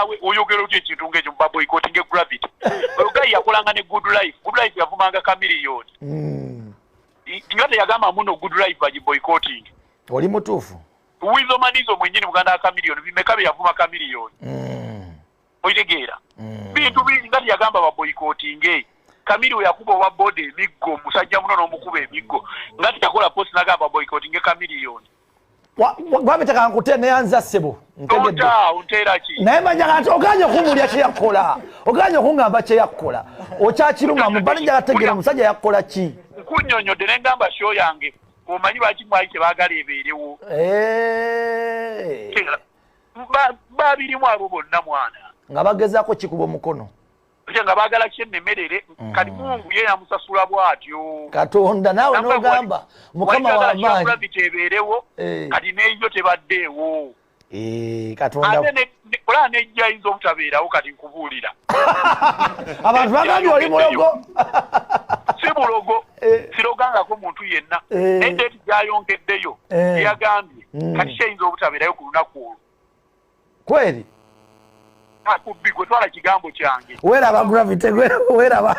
We oyogera otya ekintu ng'ekyo baboycottinge Gravity? Oyo guy yakolanga ne Good Life. Good Life yavumanga Chameleone. Nga teyagamba muno Good Life bagiboycotting. Oli mutuufu. Weasel Manizo mwennyini, muganda wa Chameleone, bimeka bye yavuma Chameleone? Okitegeera? Bintu bingi nga teyagamba baboycottinge. Chameleone yakuba owa boda emiggo, musajja muno n'omukuba emiggo, nga teyakola post nagamba boycottinge Chameleone. Gravity, kankute neyanza ssebo, ntegedde. Ota onteera ki? Naye manya nti oganye okumbulya kyeyakola, oganye okuŋŋamba kyeyakola, okyakiruma mu bali. Njala tegeera omusajja yakola ki. Nkunnyonnyodde ne ngamba show yange, omanyi lwaki mwali tebaagala ebeerewo. Babirimu abo bonna, mwana. Nga bagezaako kikuba omukono. Ate nga baagala kyennemerere. Kati Mungu ye yamusasula bw'atyo. Katonda naawe n'ogamba Mukama w'amaanyi. Gravity ebeerewo. Kati neyo tebaddeewo. Katonda. Ate olaba nejja ayinza obutabeerawo. Kati nkubuulira. Abantu bagambye oli mulogo. Si bulogo. Sirogangako muntu yenna. Naye date gyayongeddeyo, yagambye kati kyeyinza obutabeerayo ku lunaku olwo. Kweri. Akubbi gwe, twala kigambo kyange. Weeraba Gravity, weeraba.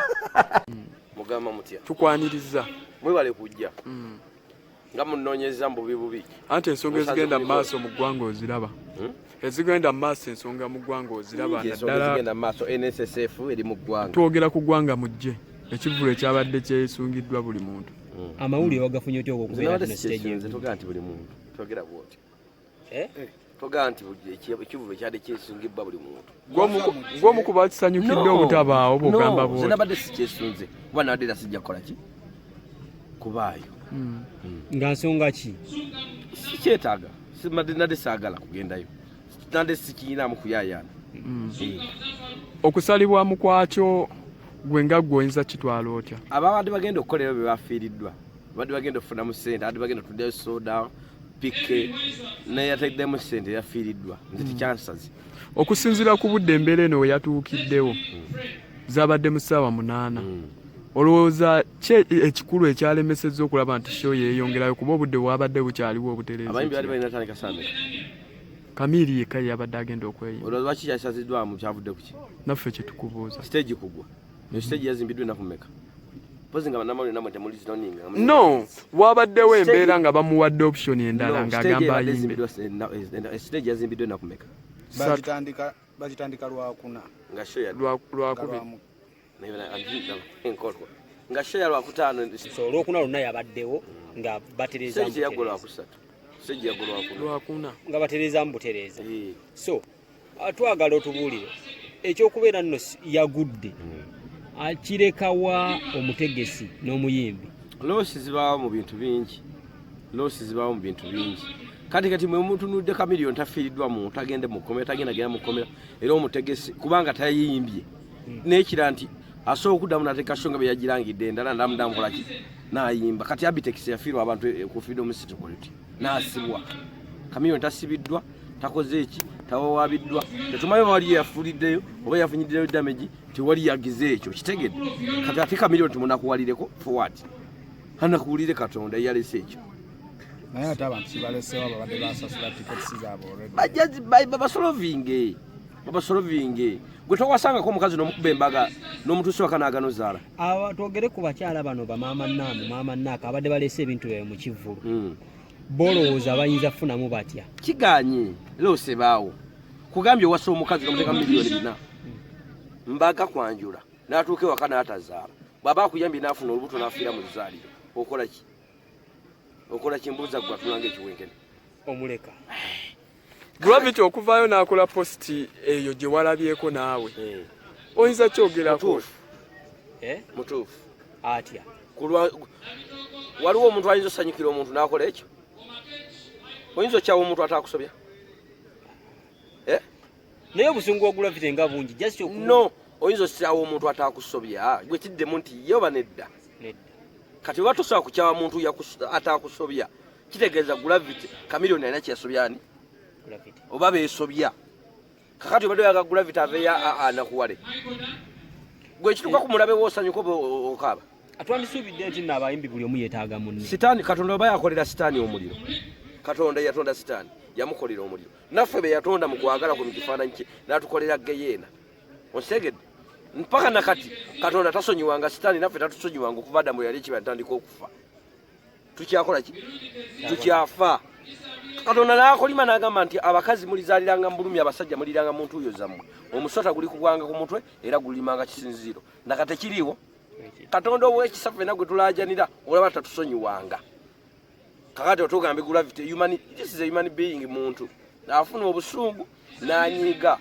Mugamba mutya? Tukwaniriza. Mwebale kujja nga munoonyeza mu bubi bubi. Anti ensonga ezigenda mu maaso mu ggwanga oziraba, ezigenda mu maaso, ensonga mu ggwanga oziraba. Ensonga naddala ezigenda mu maaso, NSSF eri mu ggwanga. Twogera ku ggwanga mujje ekivvulu ekyabadde kyesungiddwa buli muntu. Amawulire wagafunye otya Nze okubeera nabadde kuno stage? sikyesunze. Togamba nti buli muntu, togera bwotyo. Eh? Togamba nti ekivvulu ekyadde kyesungibwa buli muntu. Gw'omu ku bakisanyukidde obutabaawo bw'ogamba No, nze bwotyo. nabadde sikyesunze kuba nabadde era sijja kukola ki kubaayo. Nga nsonga ki? Sikyetaaga. Nadde saagala kugendayo, nadde sikiinaamu kuyaayaana. Eh. Okusalibwamu kwakyo, gwe nga gwe oyinza kitwala otya? Ababadde bagenda okukolerayo bye bafiiriddwa, babadde bagenda okufunamu sente, abadde bagenda otuddeyo soda pike naye yateddemu sente, yafiiriddwa. Nze tekyansaze. Okusinziira ku budde embeera eno we yatuukiddewo, zabadde mu ssaawa 8, olowooza ki ekikulu ekyalemesezza okulaba nti show yeeyongerayo, kuba obudde bwabadde bukyaliwo obutereeza? Abayimbi bali balina tandika saa meka? Kamiri yekka ye yabadde agenda okweyimba. Olowooza lwaki kyasaziddwamu? Kyavudde ku ki? Naffe kyetukubuuza. Stage kugwa. Eyo stage yazimbiddwa ennaku meka? Mpozi nga bannamawulire namwe temuli zinoninga. No, wabaddewo embeera nga bamuwadde option endala ng'agamba ayimbe. Stage yazimbiddwa ennaku meka? 3. Bagitandika Lwakuna. Nga show ya Nga Lwakubiri. Enkolwa nga show ya Lwakutaano. So Olwokuna lwonna yabaddewo nga batereeza. Stage yaggwa Lwakusatu, stage yaggwa Lwakuna. Lwakuna. Nga batereeza mu butereeza. Eh. So twagala otubuulire ekyokubeera nno yagudde akirekawa omutegesi n'omuyimbi? Loss zibaawo mu bintu bingi, loss zibaawo mu bintu bingi. Kati mwe mutunudde Chameleone tafiiriddwa muntu, agende mu kkomera, tagenda genda mu kkomera. Era omutegesi kubanga tayimbye n'ekira nti asobola okuddamu nateeka show nga bwe yagirangidde endala ndamudamukolaki n'ayimba. Kati Abitex yafiirwa abantu ku Freedom City Quality n'asibwa. Chameleone tasibiddwa, takoze eki, tawawabiddwa, tetumanyi oba wali yafuuliddeyo oba yafunyiddeyo damage, tewali yagize ekyo kitegedde. Kati ate Chameleone tumunakuwalireko for what? Anakuwulire Katonda yalese ekyo. Naye ate abantu kibalesewo ababadde basasula tickets zaabwe already. Bajja babasolovinge, babasolovinge. Gwe towasangako omukazi n'omukuba embaga n'omutuusa waka n'aganozaala? Awa twogere ku bakyala bano, bamaama naamu, maama naaka abadde baleese ebintu byabwe mu kivvulu. Bolowooza bayinza kufunamu batya? Kiganye loss ebaawo. Kugambye owasa omukazi nomuteeka 4 miliyoni mbaga kwanjula, n'atuuka ewaka n'atazaala. Bw'aba akuyambye n'afuna olubuto n'afiira mu zzaaliro, okola ki? Okola ki? Mbuuza gwe atulanga ekiwenkene. Omuleka. Gravity okuvaayo n'akola post eyo gye walabyeko naawe, oyinza kyogerako? Mutuufu. Eh? Mutuufu. Atya? Kulwa waliwo omuntu ayinza osanyukira omuntu n'akola ekyo? Oyinza okyawa omuntu atakusobya? Eh? Naye obusungu bwa Gravity nga bungi just No, oyinza okyawa omuntu atakusobya? Gwe kiddemu nti ye oba nedda. Nedda. Kati oba tosobola kukyawa muntu atakusobya, kitegeeza Gravity, Chameleone alina kyeyasobyani Gravity. Oba beesobya. Kakati obadde oyaga Gravity aveyo anakuwale. Gwe ekituuka ku mulabe woosanyuka oba okaaba? Twandisuubidde nti nno abayimbi buli omu yeetaaga munne. Sitaani, Katonda oba yakolera sitaani omuliro? Katonda yatonda sitaani. Yamukolera omuliro. Naffe be yatonda mu kwagala kwe mu kifaananyi kye n'atukolera geyeena. Okitegedde? Mpaka na kati Katonda tasonyiwanga Sitaani, naffe tatusonyiwanga okuva Adamu lwe yali ekibi atandika okufa. Tukyakola ki? Tukyafa. Katonda n'akolima n'agamba nti abakazi mulizaaliranga mu bulumi, abasajja muliranga mu ntuuyo zammwe. Omusota guli kugwanga ku mutwe era gulimanga kisinziiro. Naka tekiriiwo. Katonda ow'ekisa ffenna gwe tulaajanira olaba tatusonyiwanga. Kakati otugambe gravity human, this is a human being, muntu afuna obusungu n'anyiiga.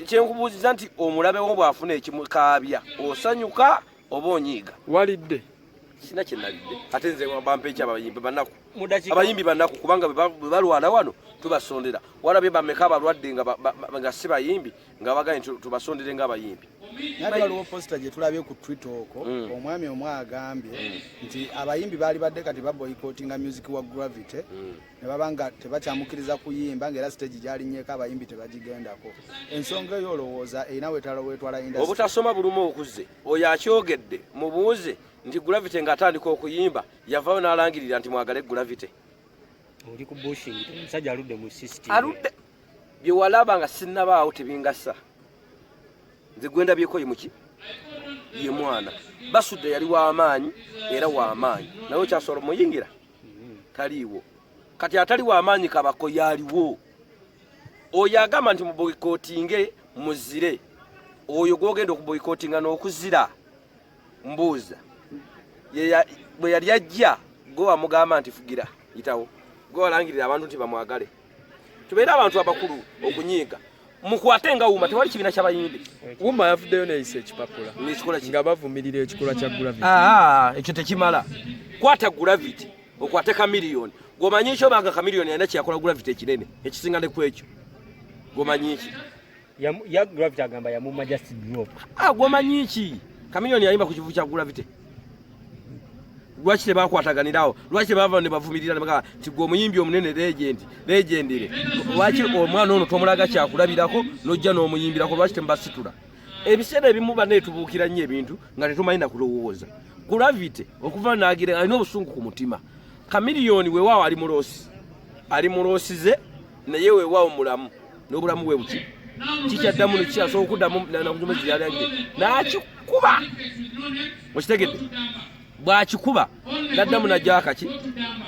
Kyenkubuuziza nti omulabe wo bw'afuna ekimukaabya osanyuka oba onyiiga? Walidde? Sina kye nalidde. Ate nze bampa ekyo abayimbi banaku, abayimbi banaku, kubanga bwe balwala wano tubasondera. Walabye bameka abalwadde nga si bayimbi nga bagambye nti tubasondere ng'abayimbi? Naye waliwo posita gye tulabye ku Twitter okwo, omwami omu agambye nti abayimbi baali badde kati baboycottinga music wa Gravity ne baba nga tebakyamukkiriza kuyimba, ng'era stage gy'alinnyeko abayimbi tebagigendako. Ensonga eyo olowooza erina wetwala industry? Obutasoma bulumu okuze. Oyo akyogedde mubuuze nti Gravity ng'atandika okuyimba yavaayo n'alangirira nti mwagale Gravity? Oli ku bushing, omusajja aludde mu system. Aludde. Bye walaba nga sinnabaawo tebingasa. Nze gwe ndabyeko ye muki ye mwana Basudde yali w'amaanyi era w'amaanyi, naye okyasobola omuyingira taliiwo. Kati atali w'amaanyi kabako yaliwo. Oyo agamba nti muboyikotinge muzire, oyo gwogenda okuboyikotinga n'okuzira mbuuza bwe yali ajja gwe wamugamba nti fugira yitawo, gwe walangirira abantu nti bamwagale. Tubeere abantu abakulu okunyiiga, mukwate nga Wuma. Tewali kibiina ky'abayimbi. Wuma yavuddeyo neyisa ekipapula Nekikola ki? nga bavumirira ekikolwa kya Gravity. Aa, ekyo tekimala. Kwata Gravity okwate Kamiliyoni. Gwomanyi ekyo obanga Kamiliyoni alina kyeyakola Gravity ekinene ekisinga ne ku ekyo, gwomanyi ki? Ya Gravity agamba yamumma just drop. Ah, gwomanyi ki? Kamiliyoni yayimba ku kivu kya Gravity. Lwaki tebakwataganirawo? Lwaki tebava ne bavumirira ne bagamba nti gwe omuyimbi omunene legend, legendere, lwaki omwana ono tomulaga kyakulabirako n'ojja n'omuyimbirako? Lwaki temubasitula? Ebiseera ebimu banne tubuukira nnyo ebintu nga tetumanyi na kulowooza. Gravity okuva nagira alina obusungu ku mutima. Kamiliyoni weewaawo ali mu loss, ali mu loss ze, naye weewaawo mulamu n'obulamu bwe buki kikyaddamu nekikyasobola okuddamu nakunyumeziralagire n'akikuba. Okitegedde? Bw'akikuba n'addamu najja akaki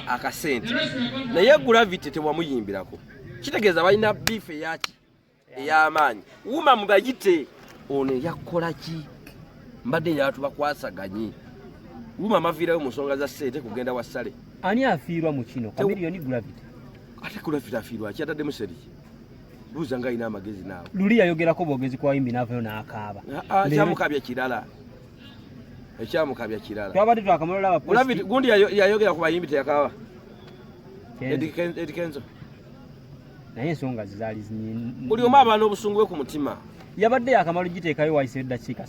akasente, naye Gravity tewamuyimbirako. Kitegeeza balina beef eyaki ey'amaanyi. Wuma mubayite ono eyakola ki, mbadde njala tubakwasaganye. Wuma amaviirayo mu nsonga za ssente kugenda wa ssale. Ani afiirwa mu kino, Kamiliyoni, Gravity? Ate Gravity afiirwa ki? Ataddemu seriki. Buuza nga alina amagezi naawe. Luli yayogerako bwogezi kwa yimbi n'avayo n'akaaba. Ah, ekyamukabya kirala, ekyamukabya kirala. Twabadde twakamala olaba post. Gravity gundi yayogera ku bayimbi teyakaaba? Kenzo. Eddie Kenzo. Naye ensonga ze zaali Buli omu aba n'obusungu bwe ku mutima. Yabadde yakamala ogiteekayo, wayise eddakiika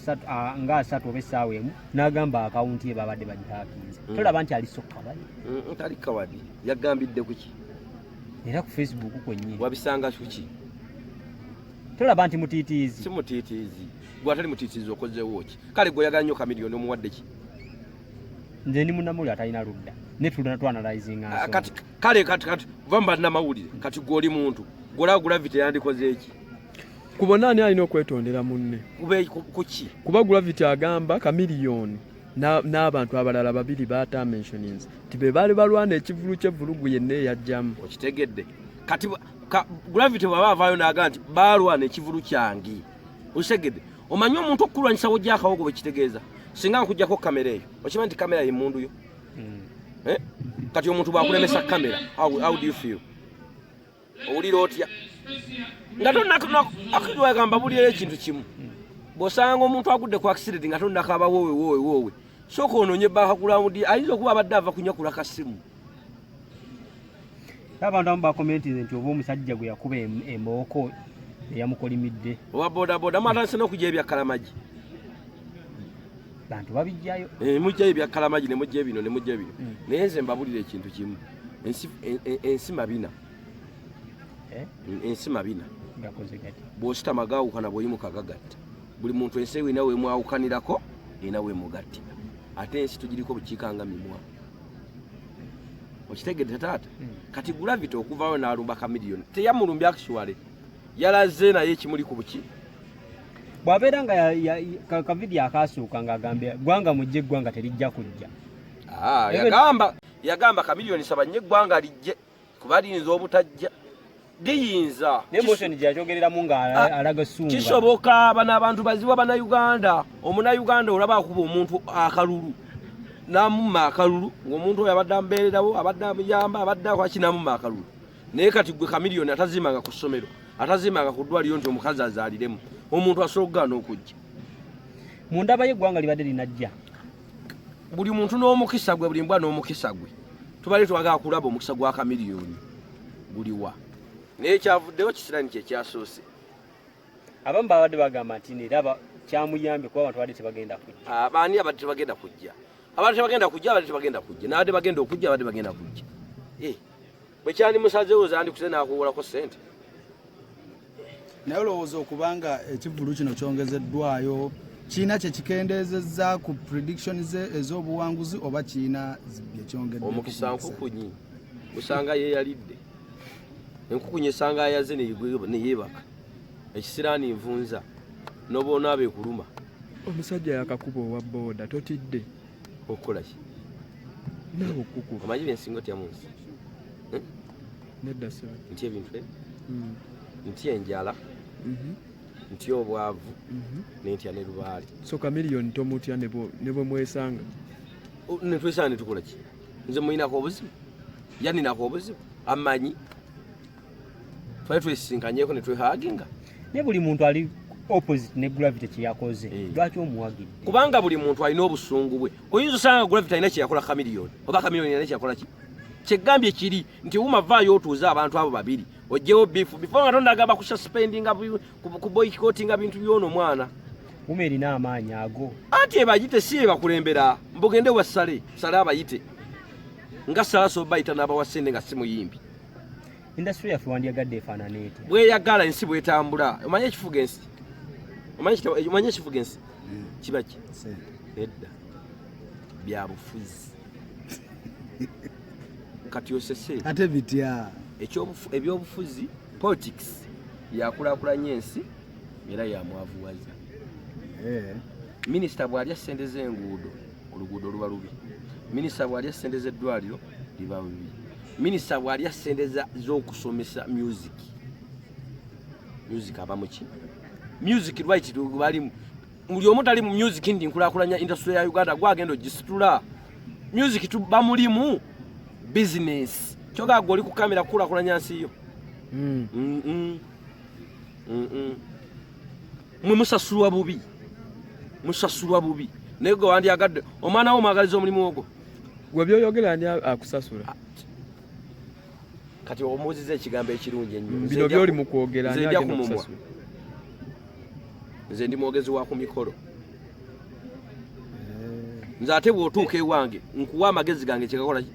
nga 30 oba essaawa 1, n'agamba akawunti ye babadde bagihackinze. Tolaba nti ali so kabali? Tali kawadi. Yagambidde kuki? Era ku Facebook kwennyini. Wabisanga kuki? Tolaba nti mutiitiizi? Si mutiitiizi. Gwe atali mutiitiizi okozeewo ki? Kale gwe oyagala nnyo Kamiliyoni, omuwadde ki? Nze ndi munnamawulire atalina ludda, ne tulina twanalyzinga Ah, nsonga. Kati kale kati va mu bannamawulire. Kati gwe oli muntu, gwolaba Gravity yandikoze eki? Ku bonna ani alina okwetondera munne? Kube kuki? Kuba Gravity agamba Kamiliyoni n'abantu abalala babiri batamentioninze nti be baali balwana ekivulu ky'evvulugu yenna eyajjamu. Okitegedde? Kati Gravity bw'aba avaayo n'agamba nti baalwana ekivulu kyange, okitegedde? Omanyi omuntu okukulwanyisa wojja akawogo bwe kitegeeza? Singa nkuggyako kamera eyo, okimanyi nti kamera ye yo? Eh? Kati omuntu bw'akulemesa kamera, how do you feel? Owulira otya nga tonnakagamba? Bulira ekintu kimu, bw'osanga omuntu agudde ku accident nga tonnakaba woowe woowe woowe, sooka onoonye background. Ayinza okuba abadde ava kunyakula kasimu. Abantu abamu bakomentinze nti oba omusajja gwe yakuba embooko eyamukolimidde. Owa bodaboda mwatandise n'okujja ebyakkalamagi. Bantu babijjayo. Eh, mujjayo ebyakkalamagi ne mujja ebino ne mujja ebino. Naye nze mbabulira ekintu kimu. Ensi mabina. Eh? Ensi mabina. Gakoze gati. Bw'ositama gaawukana, bw'oyimuka gagatta. Buli muntu ensi eyo erina weemwawukanirako, erina weemugattira. Ate ensi tugiriko bukiika nga mimwa. Okitegedde taata? Kati Gravity okuvayo n'alumba Chameleone, teyamulumbye actually, yalaze naye ekimuli ku buki. Bw'abeera nga kavidiyo akasooka ng'agambye ggwanga mujje, eggwanga terijja kujja. Ah, yagamba Chameleone saba nnyo eggwanga lijje, kuba liyinza obutajja, liyinza. Naye motion gye yakyogereramu nga alaga sunga. Kisoboka. Bano abantu bazibu, Abannayuganda. Omunnayuganda olaba akuba omuntu akalulu n'amumma akalulu, ng'omuntu oyo abadde amubeererawo, abadde amuyamba, abadde akwaki, n'amumma akalulu. Naye kati gwe Chameleone atazimbanga ku ssomero, atazimbanga ku ddwaliro nti omukazi azaaliremu, omuntu asobola okugaana okujja? Mu ndaba y'eggwanga libadde linajja. Buli muntu n'omukisa gwe, buli mbwa n'omukisa gwe. Tubale twagala kulaba omukisa gwa Chameleone guliwa, naye kyavuddewo kisirani kyekyasoose. Abamu babadde bagamba nti neraba kyamuyambye kuba abantu badde tebagenda kujja. Baani abadde tebagenda kujja? Abadde tebagenda kujja, abadde tebagenda kujja, nabadde bagenda okujja, abadde bagenda kujja. Eh, bwe kyandi musazeewo zandikuze n'akuwolako ssente. Naye olowooza okubanga ekivvulu kino kyongezeddwayo kiina kye kikendeezezza ku prediction ze ez'obuwanguzi, oba kiina byekyongedde? Omukisa nkukunyi, usanga ye yalidde enkukunyi, esanga ayaze neyeebaka. Ekisiraani nvunza n'oba ekuluma. Omusajja yakakuba owa booda, totidde? Okukola ki? Naawe okukuba. Omanyi byensinga otya mu nsi? Nedda sir. Nti ebintu ebi, nti enjala, nti obwavu, nentya ne lubaale. So Chameleone tomutya ne bwe mwesanga? Netwesanga netukola ki? Nze muyinako obuzibu? Yaninako obuzibu? Amanyi twali twesinkanyeko netwehaginga. Naye buli muntu ali opposite ne Gravity kyeyakoze, lwaki omuwagidde? Kubanga buli muntu alina obusungu bwe. Oyinza osanga Gravity alina kyeyakola Chameleone, oba Chameleone alina kyeyakola. Ki kyegambye kiri nti wuma vaayo otuuze abantu abo babiri, ogyewo beef before nga tondagamba kususpendinga, ku boycottinga bintu by'ono omwana. Wuma erina amaanyi ago? Anti ebayite, si ebakulembera. Mbugende wa Sale, Sale abayite nga Sale asobola bayita n'abawa ssente nga si muyimbi. Industry yaffe wandyagadde efaanana etya? Bweyagala ensi bwetambula. Omanye ekifuga ensi? Omanye ekifuga ensi kiba ki? Nedda, byabufuzi. Kati osese. Ate bitya? Ebyobufuzi, politics, yakulakulanya ensi era yamwavuwaza. Minisita bw'alya ssente z'enguudo, oluguudo luba lubi. Minisita bw'alya ssente z'eddwaliro, liba bubi. Minisita bw'alya ssente z'okusomesa music, music aba muki? Music right balimu buli omu tali mu music nti nkulakulanya industry ya Uganda, gwagenda ogisitula. Music bamulimu business, kyogaa gwe oli ku kamera kukulakulanya nsi yo. Mwe musasulwa bubi, musasulwa bubi, naye gwe wandyagadde omwana wo omwagaliza omulimu ogwo? Gwe byoyogera ani akusasula? Kati omubuuziza ekigambo ekirungi ennyo. Nze Bino byoli mu kwogera, nze ani ndya agenda ku mumwa. okusasula? Nze ndi mwogezi wa ku mikolo. Nze ate bw'otuuka ewange nkuwa amagezi gange kyekakola ki.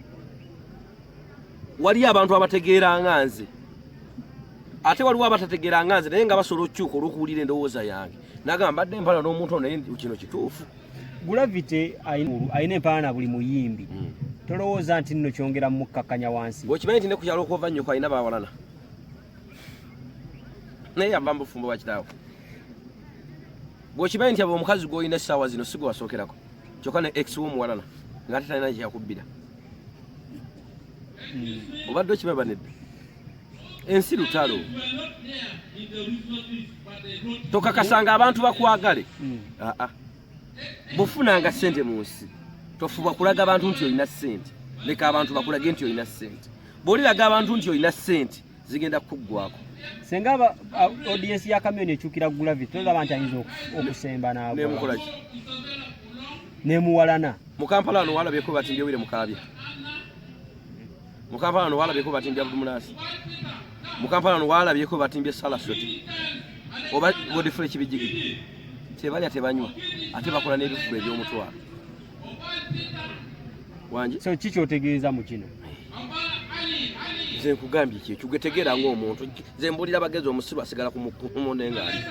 Waliyo abantu abategeera nga nze, ate waliwo abatategeera nga nze, naye nga basobola okukyuka olw'okuwulira endowooza yange, nagamba mbadde empala n'omuntu ono, naye kino kituufu. Gravity alina empaana buli muyimbi. Tolowooza nti nno kyongera mukkakkanya wansi? Bwekimanyi nti ne ku kyalo okwova nnyoko alina bawalana, naye yava mu bufumbo bwa kitaawe. Bw'okimanyi nti abo omukazi gw'olina essaawa zino si gwe wasookerako, kyokka ne ex w'omuwalana ng'ate talina kyeyakubbira, obadde okimaba? Nedda, ensi lutalo. Tokakasanga abantu bakwagale. Aa, bw'ofunanga ssente mu nsi, tofuba kulaga abantu nti olina ssente. Leka abantu bakulage nti olina ssente. Bw'oliraga abantu nti olina ssente, zigenda kukuggwako. Senga audience ya Chameleone ekyukira Gravity, tolaba nti ayinza okusemba n'agwa? Nemukola ki? Nemuwalana. Mu Kampala wano walabyeko batimbye wire mukaabya? Mu Kampala wano walabyeko batimbye Abdumulasi? Mu Kampala wano walabyeko batimbye Salasoti oba Godfrey Kibijigi? Tebalya, tebanywa, ate bakola n'ebivvulu eby'omutwalo wangi. So ki kyotegeeza mu kino? Nze nkugambye kyekyo, gwe tegeera ng'omuntu. Nze mbulira bagezi, omusiru asigala ku mukonde ng'ali.